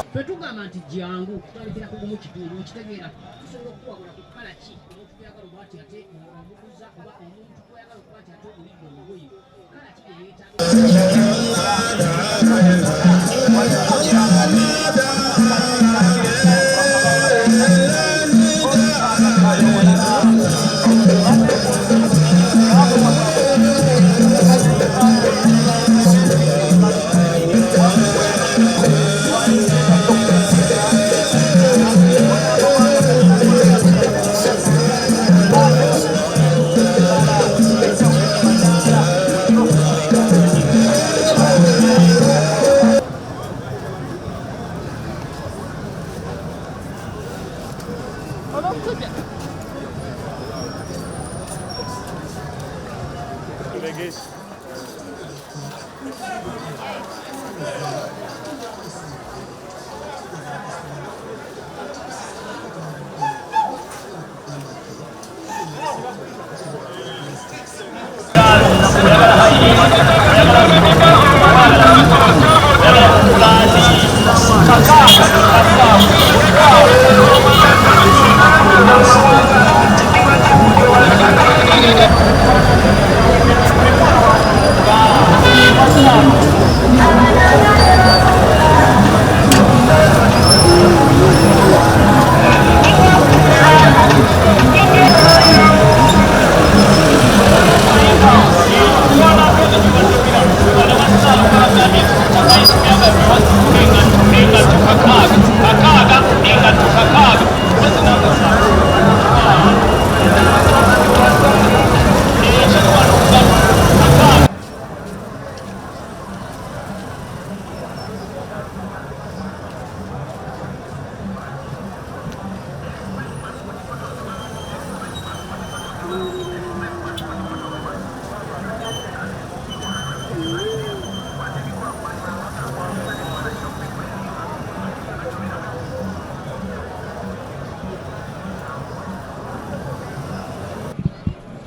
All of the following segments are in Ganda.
Ffe tugamba nti jangu tutandikira ku gumu kitundu, okitegeera? Tusobola okukuwabula ku kkala ki omuntu gweyagala oba nti ate omuguza, oba omuntu gweyagala okuba nti ate ogulidde olugoye, kkala ki gye yeetaaga.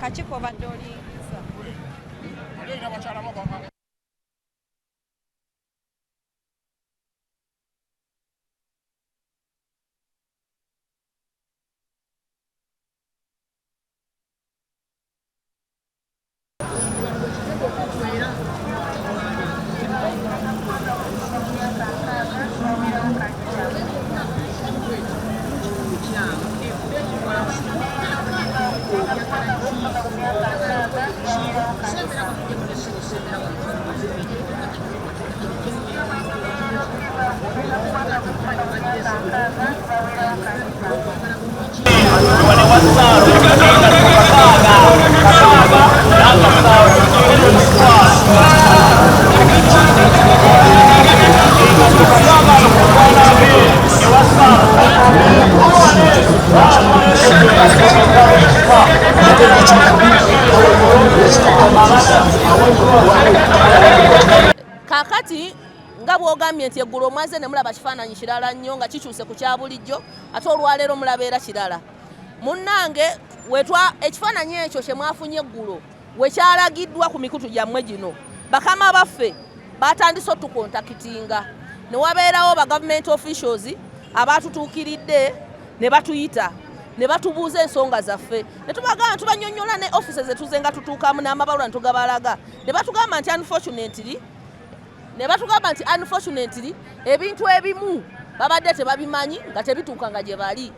Kaki kobadde olingiza? Kakati nga bw'ogambye nti eggulo omwaze ne mulaba kifaananyi kirala nnyo nga kikyuse ku kya bulijjo, ate olwaleero mulabeera kirala. Munnange, wetwa ekifaananyi ekyo kye mwafunye eggulo we kyalagiddwa ku mikutu gyammwe gino, bakama baffe batandise otukontakitinga ne wabeerawo ba government officials abatutuukiridde ne batuyita ne batubuuza ensonga zaffe, ne tubagamba, tubanyonnyola ne offices zetuze nga tutuukamu n'amabaluwa ne tugabalaga, ne batugamba nti unfortunately, ne batugamba nti unfortunately ebintu ebimu babadde tebabimanyi nga tebituuka nga gye bali,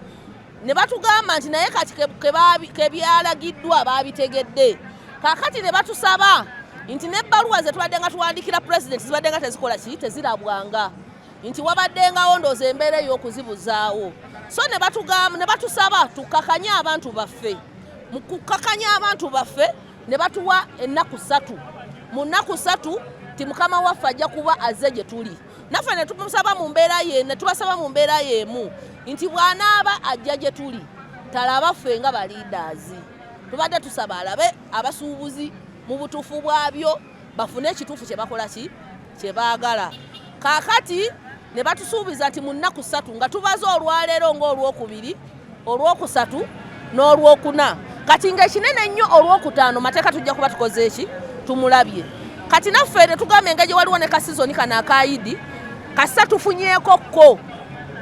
ne batugamba nti naye kati kebyalagiddwa babitegedde. Kakati ne batusaba nti n'ebbaluwa ze tubadde nga tuwandikira president zibadde nga tezikola ki, tezirabwanga, nti wabaddengawo ndooza embeera ey'okuzibuzaawo. So ne batugamba, ne batusaba tukkakanye abantu baffe. Mu kukkakanya abantu baffe ne batuwa ennaku 3. Mu nnaku 3 ti mukama waffe ajja kuba azze gye tuli, naffe ne tumusaba mu mbeera ye, ne tubasaba mu mbeera y'emu nti bw'anaaba ajja gye tuli talaba ffe nga ba leaders, tubadde tusaba alabe abasuubuzi mu butuufu bwabyo, bafune ekituufu kye bakola ki kye baagala. Kaakati Ne batusuubiza nti mu nnaku 3 nga tubaze olwaleero ng'olwokubiri, olwokusatu n'olwokuna, kati ng'ekinene ennyo olwokutaano mateeka tujja kuba tukoze eki tumulabye. Kati naffe ne tugamba engeri waliwo ne kasizoni kano akayidi kasa tufunyeeko ko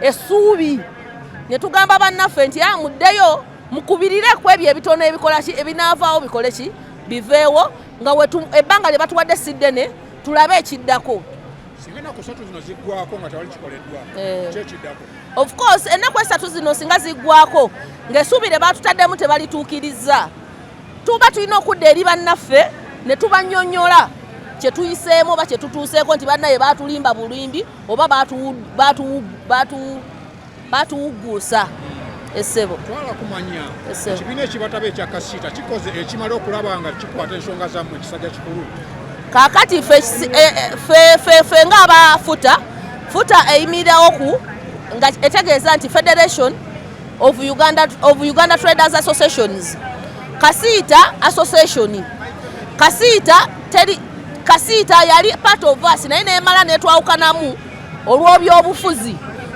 essuubi, ne tugamba bannaffe nti muddeyo mukubirire ku ebyo ebitono ebikola ki ebinaavaawo bikole ki biveewo, nga ebbanga lye batuwadde si ddene, tulabe ekiddako. Singa ennaku 3 zino ziggwako nga tewali kikoleddwa, kyekiddako? Of course, ennaku 3 zino singa ziggwako ng'essuubi lye batutaddemu tebalituukirizza, tuba tulina okudda eri bannaffe ne tubannyonnyola kye tuyiseemu oba kye tutuuseeko, nti bannaye baatulimba bulimbi oba baatuwugguusa essebo. Twala kumanya ekibiina ekibataba ekya Kasiita kikoze ekimala okulaba nga kikwata ensonga zammwe ekisajja kikulu. Kaakati ffe ng'aba FUTA, FUTA eyimirirawo ku nga etegeeza nti Federation of Uganda Traders Associations. Kasiita Association, Kasiita teri. Kasiita yali part of us, naye nemala netwawukanamu olw'obyobufuzi.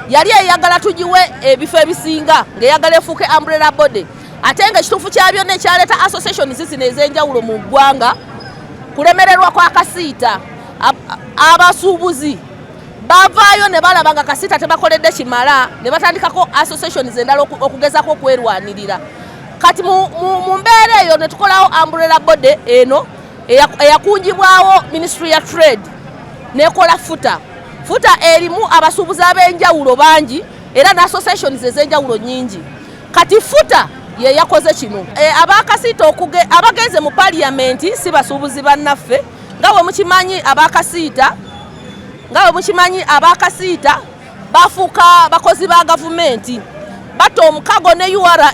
Yali eyagala tugiwe ebifo ebisinga, ng'eyagala efuuke umbrella body, ate nga ekituufu kya byonna ekyaleeta associations zino ez'enjawulo mu ggwanga kulemererwa kwa Kasiita. Abasuubuzi bavaayo ne balaba nga Kasiita tebakoledde kimala, ne batandikako associations endala okugezako okwerwanirira. Kati mu mbeera eyo ne tukolawo umbrella body eno eyakungibwawo Ministry ya Trade nekola FUTA. FUTA erimu abasuubuzi ab'enjawulo bangi era ne associations ez'enjawulo nyingi. Kati FUTA ye yakoze kino. Abakasiita abagenze mu Parliament si basuubuzi bannaffe. Nga bwe mukimanyi, abakasiita, nga bwe mukimanyi, abakasiita bafuuka bakozi ba gavumenti, batta omukago ne URA,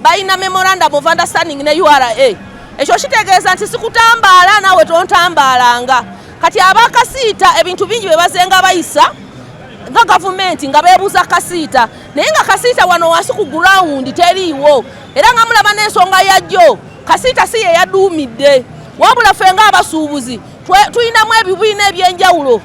balina memorandum of understanding ne URA. Ekyo kitegeeza nti sikutambaala naawe tontambaalanga. Kati abakasiita ebintu bingi bye bazenga bayisa nga gavumenti nga beebuuza Kasiita, naye nga Kasiita wano wansi ku ground teriiwo. Era nga mulaba n'ensonga yajjo, Kasiita si ye yaduumidde, wabula ffe ng'abasuubuzi tulinamu ebibiina ebyenjawulo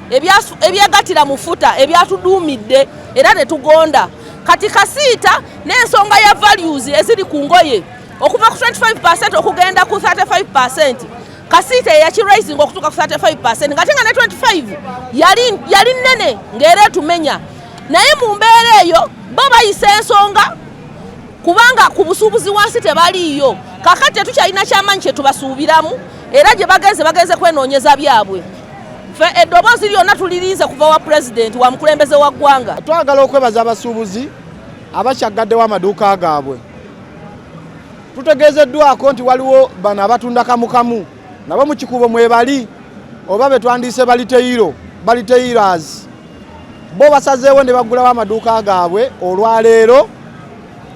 ebyegattira mu FUTA ebyatuduumidde era ne tugonda. Kati Kasiita n'ensonga ya values eziri ku ngoye okuva ku 25 okugenda ku 35, Kasiita eyakiraising okutuuka ku 35, ngate nga ne 25 yali nnene ng'era etumenya. Naye mu mbeera eyo bo bayisa ensonga kubanga ku busuubuzi wansi tebaliiyo. Kakati tetukyalina kyamaanyi kye tubasuubiramu, era gye bagenze bagenze kwenoonyeza byabwe. Ffe eddoboozi lyonna tulirinze kuva wa Pulezidenti, wa mukulembeze wa ggwanga. Twagala okwebaza abasuubuzi abakyaggaddewo amaduuka gaabwe. Tutegeezeddwako nti waliwo bano abatunda kamukamu nabo mu Kikuubo mwebali, oba be twandiise baretailers, bo basazeewo ne baggulawo amaduuka gaabwe olwaleero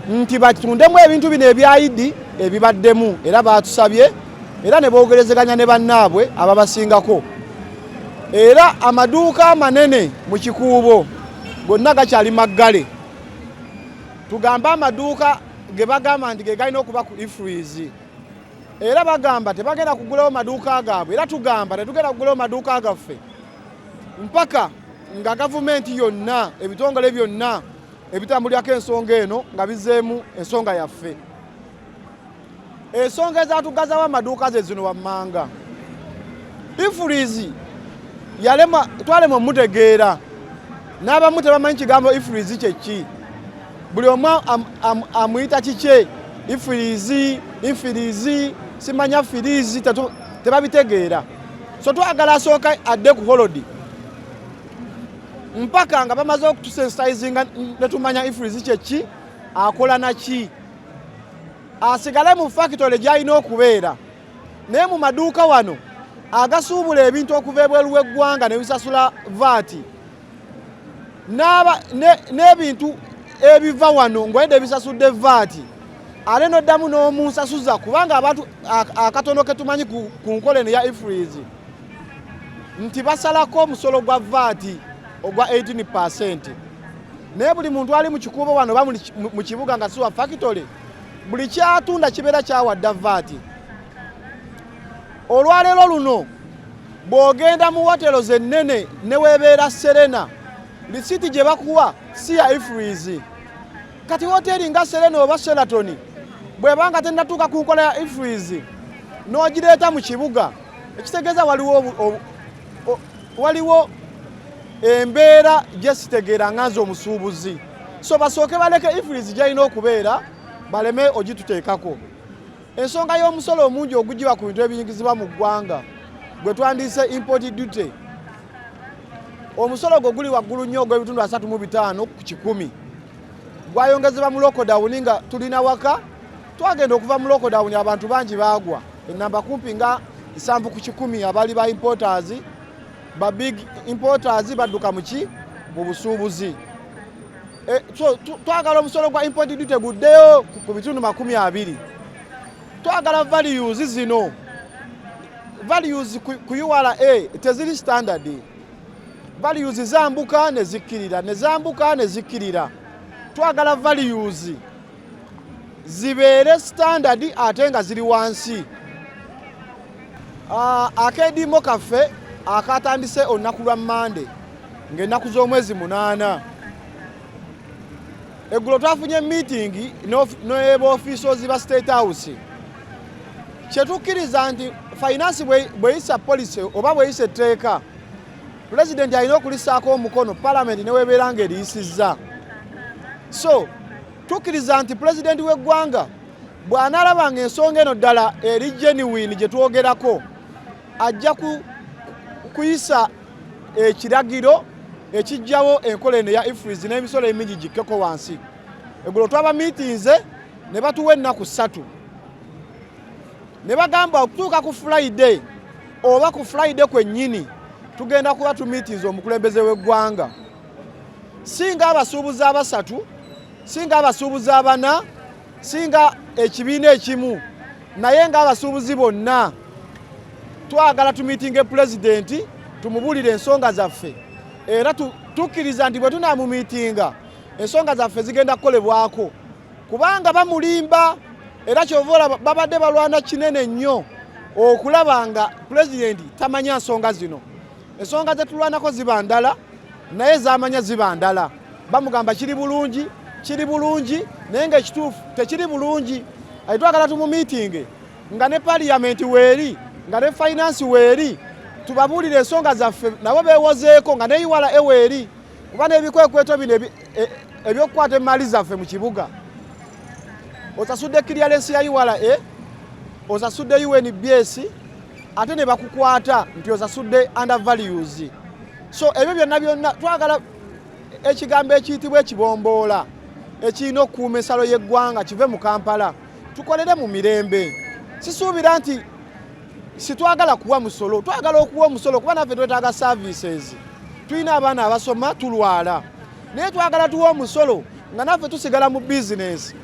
nti batundemu ebintu bino ebya Idi ebibaddemu. Era batusabye era ne boogerezeganya ne bannaabwe ababasingako. Era amaduuka amanene mu Kikuubo gonna gakyali maggale. Tugambe amaduuka ge bagamba nti ge galina okuba ku EFRIS, era bagamba tebagenda kugulawo maduuka gaabwe. Era tugamba tetugenda kugulawo maduuka gaffe mpaka nga gavumenti yonna, ebitongole byonna ebitambulirako ensonga eno nga bizeemu ensonga yaffe. Ensonga ezatugazawo amaduuka ze zino wammanga: EFRIS yalema, twalema omutegeera, n'abamu tebamanyi kigambo EFRIS kyeki. Buli omu amuyita kikye, EFRIS, infirizi, simanya firizi, tebabitegeera. So twagala asooka adde ku hold mpaka nga bamaze okutusensitizinga netumanya EFRIS kyeki, akola naki, asigale mu factory gy'alina okubeera. Naye mu maduuka wano agasuubula ebintu okuva ebweru w'eggwanga ne bisasula VAT n'ebintu ebiva wano ng'oyedde ebisasudde VAT, ate n'oddamu n'omunsasuza, kubanga abantu akatono ke tumanyi ku nkola eno ya EFRIS nti basalako omusolo gwa VAT ogwa 18. Naye buli muntu ali mu Kikuubo wano oba mu kibuga nga si wa factory, buli kyatunda kibeera kyawadda VAT. Olwaleero luno bw'ogenda mu hotelo zennene ne weebeera Serena Lisiiti gye bakuwa si ya EFRIS. Kati woteeri nga Serena oba Sheraton bw'eba nga tennatuuka ku nkola ya EFRIS n'ogireeta mu kibuga, ekitegeeza waliwo embeera gye sitegeera nga nze omusuubuzi. So basooke baleke EFRIS gy'alina okubeera, baleme ogituteekako. Ensonga y'omusolo omungi ogugibwa ku bintu ebiyingizibwa mu ggwanga gwe twandiise import duty, omusolo gwo guli waggulu nnyo ogw'ebitundu 35%. Gwayongezebwa mu lockdown nga tulina waka. Twagenda okuva mu lockdown, abantu bangi baagwa enamba kumpi nga 70% abali ba importers, ba big importers badduka muki mu busuubuzi. So twagala omusolo gwa import duty guddeyo ku bitundu 20. Twagala values zino, values ku URA teziri standard. Values zambuka ne zikkirira, ne zambuka ne zikkirira. Twagala values zibeere standard ate nga ziri wansi. Akeediimo kaffe akatandise olunaku lwa Mmande ng'ennaku z'omwezi 8, eggulo twafunye meeting ne ba officials ba State House. Kyetukkiriza nti finance bweyisa policy oba bweyisa etteeka, Pulezidenti alina okulisaako omukono, palamenti newebeera ng'eriyisizza. So tukkiriza nti pulezidenti w'eggwanga bw'anaalaba nga ensonga eno ddala eri genuine gye twogerako, ajja kuyisa ekiragiro ekijjawo enkola eno eya EFRIS n'emisolo emingi gikkeko wansi. Eggulo twaba miitinze ne batuwa ennaku 3, ne bagamba okutuuka ku Friday oba ku Friday kwennyini tugenda kuba tumiitinze omukulembeze w'eggwanga. Singa abasuubuzi abasatu, singa abasuubuzi abana, singa ekibiina ekimu, naye ng'abasuubuzi bonna twagala tumiitinge pulezidenti tumubuulire ensonga zaffe. Era tukkiriza nti bwe tunaamumiitinga, ensonga zaffe zigenda kukolebwako, kubanga bamulimba. Era kyova olaba babadde balwana kinene nnyo okulaba nga pulezidenti tamanya nsonga zino. Ensonga zetulwanako ziba ndala, naye zamanya ziba ndala. Bamugamba kiri bulungi, kiri bulungi, naye nga ekituufu tekiri bulungi. Ate twagala tumumiitinge nga ne parliament weeri, nga ne finance weeri, tubabuulire ensonga zaffe nabo beewozeeko, nga ne URA weeri, kuba n'ebikwekweto bino ebyokukwata emaali zaffe mu kibuga, osasudde clearance ya URA, osasudde UNBS, ate ne bakukwata nti osasudde under values. So ebyo byonna byonna twagala ekigambo ekiyitibwa ekibomboola ekirina okukuuma ensalo y'eggwanga kive mu Kampala, tukolere mu mirembe. Sisuubira nti sitwagala kuwa musolo, twagala okuwa omusolo kuba naffe twetaaga services, tulina abaana abasoma, tulwala, naye twagala tuwa omusolo nga naffe tusigala mu bizinesi.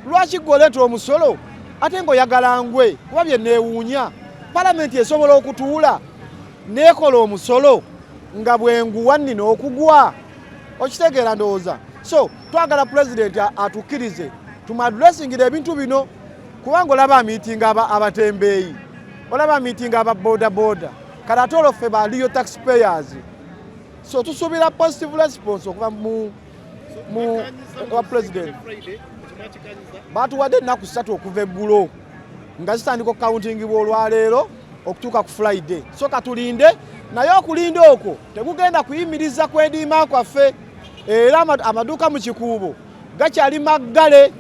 Lwaki gwe oleeta omusolo ate ng'oyagala ngwe? Kuba bye neewuunya, palamenti esobola okutuula neekola omusolo nga bwenguwa nnina okugwa, okitegeera ndowooza. So twagala pulezidenti atukkirize tumuaddressingira ebintu bino, kubanga olaba amiitinga abatembeeyi, olaba amiitinga aba boda boda, kale ate olwo ffe ba real taxpayers? So tusuubira positive response okuva mu wa president. Batuwadde ennaku 3 okuva eggulo nga zitandika okucountingibwa olwaleero okutuuka ku Friday. So katulinde, naye okulinda okwo tekugenda kuyimiriza kwediima kwaffe. Era amaduuka mu Kikuubo gakyali maggale.